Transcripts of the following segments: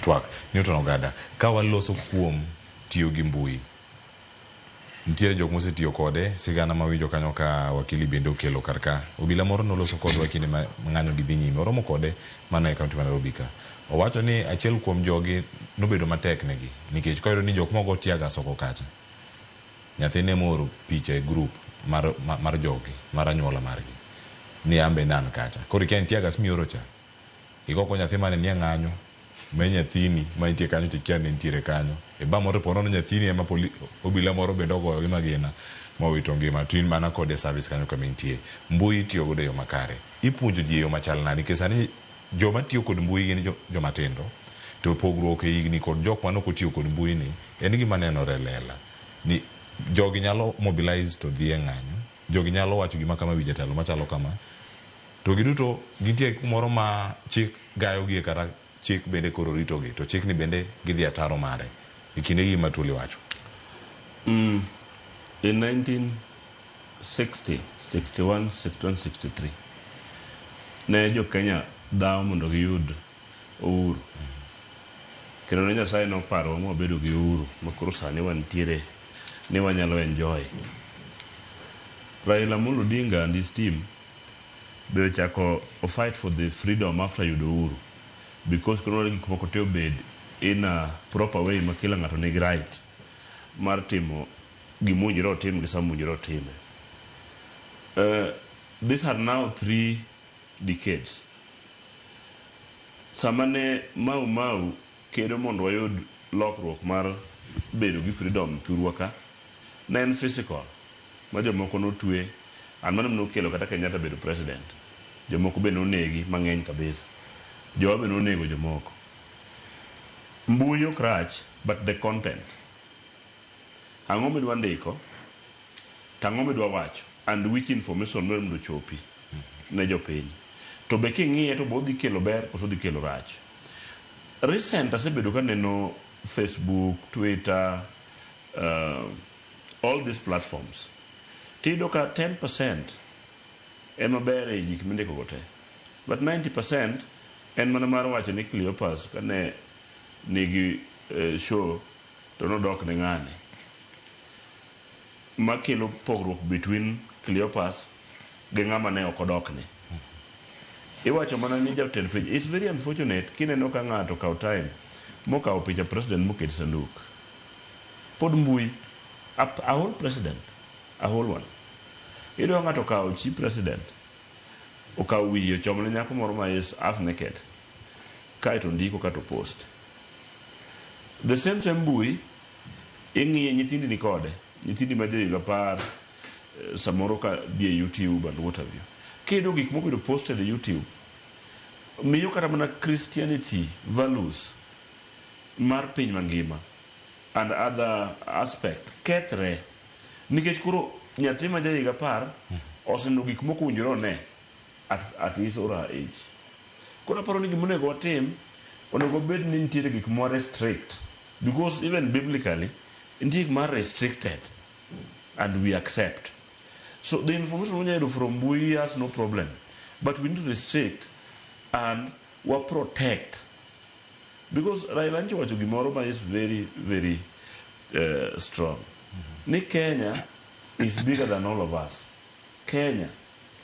Twak. Newton Ogada, ka waloso kuom tiyo gi mbui, nitiere jok mosetiyo kode, sigana mawinjo kanyo ka wakili bende okelo kar ka. Obila moro noloso kodwa kinde ma ng'anyo gi dhi nyime. Oromo kode mana e kaunti ma Nairobi ka. Owacho ni achiel kuom jogi nobedo matek negi nikech koyudo ni jok mogo tear gas oko kacha. Nyathine mooro picha e group mar, mar jogi, mar anyuola margi. Ni an be ne an kacha. Koro ikia ni tear gas mioro cha. Igoko nyathi mane nie ng'anyo, ma nyathini ma nitie kanyo to ikia ni nitiere kanyo. E ba moro po nono nyathini ema poli, obila moro bende ogoyo gi magina mowito ngima to in mana kode e service kanyo kama intie. Mbui itiyo godo e yo makare. Ipuonjo ji e yo machal nade? Nikech sani joma tiyo kod mbui gin joma tindo to pogruok e higni kod jok mane ok otiyo kod mbui ni en gima nenore e lela ni jogi nyalo mobilize to dhi e ng'anyo, jogi nyalo wacho gima kama e wi jatelo machalo kama to giduto gintie kumoro ma chik gayogie kata chik bende koro ritogi to chikni bende gidhi ataro mare e kinde gi gima Tuli wacho. In 1960, 61, 61, 63 ne jo Kenya dhawo mondo giyud uhuru. Kendo ne Nyasaye noparowa mwabedo gi uhuru ma koro sani wantiere ni wanyalo enjoy. Raila Amolo Odinga and his team be ochako o fight for the freedom after yudo uhuru because koro gik moko te obed in a proper way ma kila ng'ato nigi right mar timo gima owinjore otim gi sama owinjore otime. These are now 3 decades. Sama ne Mau Mau kedo mondo wayud lokruok mar bedo gi freedom thurwa ka, ne en physical ma jomoko notwe and mano nokelo kata Kenyatta bedo president. Jomoko be nonegi mang'eny kabisa. Jowa be nonego jomoko. Mbui ok rach but the content. Ang'o midwa ndiko to ang'o midwa wacho and which information midwa mondo ochopi ne jopiny. To be king'iye to be odhi kelo ber koso odhi kelo rach. Recent asebedo kaneno Facebook, Twitter, all these platforms. Tiyudo ka 10% ema ber e gik mindiko go te. But 90% en mana mar wacho ni Cleopas kane nigi show to nodok ne ng'ane. Makelo pogruok between Cleopas gi ng'ama ne ok odokne. Iwacho mana ni jatend piny. It's very unfortunate kineno ka ng'ato okawo time mokawo picha president moket e sanduk. Pod mbui. A whole president. A whole one. Iyudo ka ng'ato okawo chi president okawo wiye ochomo ne nyako moro ma is half naked kaeto ndiko kato post. The same same mbui ing'iye nyithindi ni kode nyithindi ma johiga 10 samoro ka dhi e YouTube and what have you. Kiyudo gik mobedo posted e YouTube miyo kata mana Christianity values mar piny mangima and other aspect kethre nikech koro nyathi ma jahiga 10 oseneno gik moko owinjore one at his or her age. Koro aparo ni gima onego watim onego bed ni nitiere gik ma restrict because even biblically nitie gik ma restricted and we accept. So the information wanyalo yudo from mbui has no problem but we need to restrict and wa protect because Raila nyocha owacho gimoro ma is very very strong ni Kenya is bigger than all of us. Kenya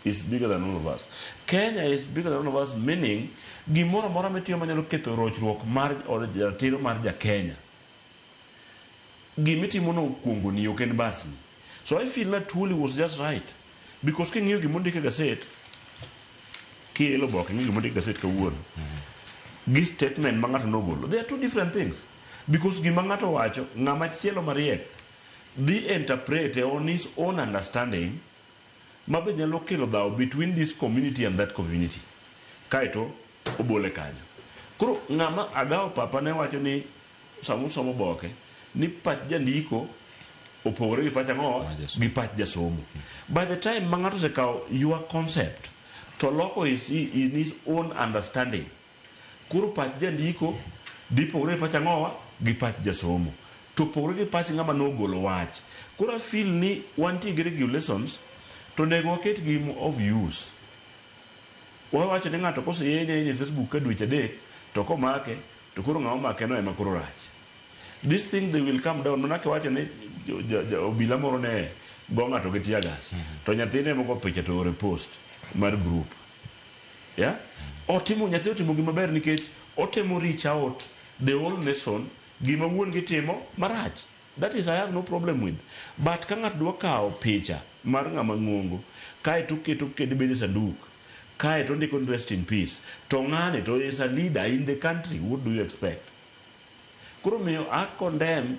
is bigger than all of us. Kenya is bigger than all of us meaning gimoro amora mitimo manyalo ketho rochruok mar or ratiro mar ja Kenya gimitimo no okuongoni ok en basni. So I feel that Tuoli was just right because king'iyo gimondik e gaset kielo oboke ing'iyo gimondik e gaset kawuono gi statement ma ng'ato nogolo they are two different things because gima ng'ato wacho ng'ama chielo mariek dhi interpret on his own understanding ma be nyalo kelo dhawo between this community and that community kaeto obole kanyo koro ng'ama agawo papa ne wacho ni sama usomo oboke ni pach jandiko opogore gi pach ang'o gi pach jasomo by the time ma ng'ato osekawo your concept to loko in his own understanding koro pach jandiko dhi pogore gi pach ang'owa gi pach jasomo to pogore gi pach ng'ama nogolo wach koro I feel ni wantie gi regulations to onego waket gi of use wawacho ni ng'ato koseyenye yenye e Facebook ka dweche 3 to komake. To koro ng'ama omake no ema koro rach. This thing, they will come down. Mana kiwacho ni obila moro ne go ng'ato gi tear gas, to nyathine ema go picha to ore post mar group. Yeah? Otimo, nyathi otimo gima ber nikech otemo reach out the whole nation gima wuon gi timo marach. That is, I have no problem with. But ka ng'ato dwa kawo picha mar ng'ama ng'ongo, kae to oketo kendo bedo e sanduk, kae to ondiko ni "Rest in peace", to ng'ani to is a leader in the country, what do you expect? Koro miyo a condemn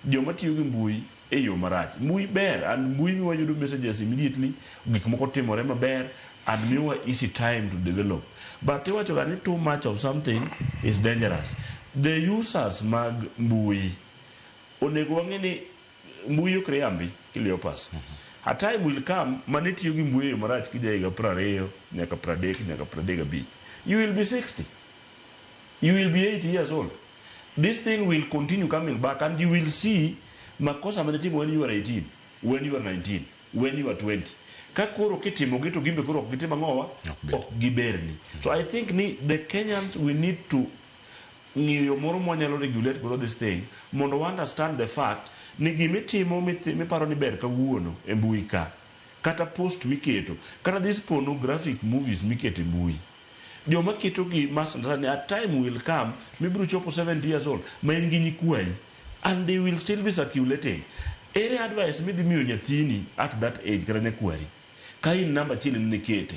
joma tiyo gi mbui e yo marach. Mbui ber, and mbui miyo wayudo messages immediately, gik moko timore maber, and miyowa easy time to develop. But iwacho ga ni too much of something is dangerous. The users mag mbui onego wang'e ni mbui ok riambi, Cleopas. A time will come mane tiyo gi mbui e yo marach kija higa 20 nyaka 30 nyaka 35. You will be 60. You will be 80 years old. This thing will continue coming back and you will see makosa mane timo when you are 18, when you are 19, when you are 20. Ka koro kitimo gi to gimbe koro ok gitim ang'owa? Ok ber. Ok giberni. So I think ni the Kenyans, we need to ng'iyo yo moro mwanyalo regulate godo this thing mondo wa understand the fact ni gimitimo miparo ni ber kawuono e mbui ka, kata post miketo, kata this pornographic movies miketo e mbui, joma ketogi must understand ni a time will come mibiro chopo 70 years old ma in gi nyikwayi and they will still be circulating. Ere advice midhi miyo nyathini at that age kata nyakwari ka in namba achiel in nikete?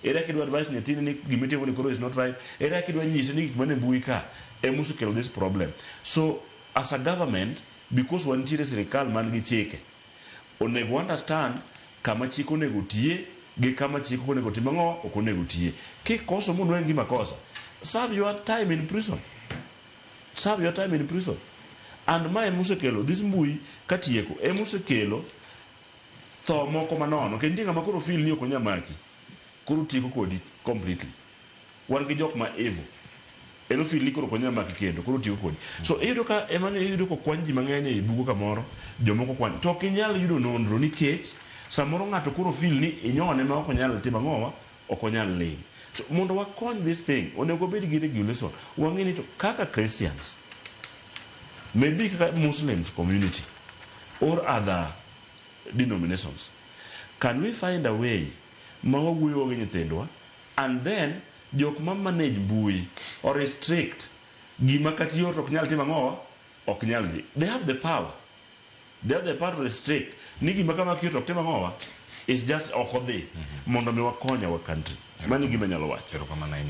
Ere kaka idwa advice nyathini ni gimitimo ni koro is not right? Ere kaka idwa nyise ni gik mane mbui ka ema osekelo this problem? So as a government, because wantiere sirikal man gi chike, onego understand kama chik onego tiye gi kama chik ok onego tim ang'o, ok onego tiye. Kikoso monwang' gi makosa, serve your time in prison, serve your time in prison. And ma emosekelo this mbui katieko, emosekelo tho moko manono kendo nitie ng'ama koro feel ni ok onyal maki, koro tieko kodi completely. Wan gi jok ma evil, en ofeel ni koro ok onyal maki kendo, koro tieko kodi. So iyudo ka ema ni iyudo kokwany ji mang'eny ei bugo kamoro, jomoko kwany to ok inyal yudo nonro nikech samoro ng'ato koro feel ni inyone ma ok onyal timo ang'owa, ok onyal ling. So mondo wakony this thing, onego wabed gi regulation. Wang'e ni to kaka Christians, maybe kaka Muslims community or other denominations, can we find a way ma wawuoyo gi nyithindwa and then jok ma manage mbui or restrict gima kata yot ok nyal timo ang'owa, ok nyal dhi. They have the power, they have the power to restrict ni gima kama kiyot ok tim ang'owa, is just ok odhi, mondo mi wakony our country. Mano e gima anyalo wacho. Erokamano ahinya.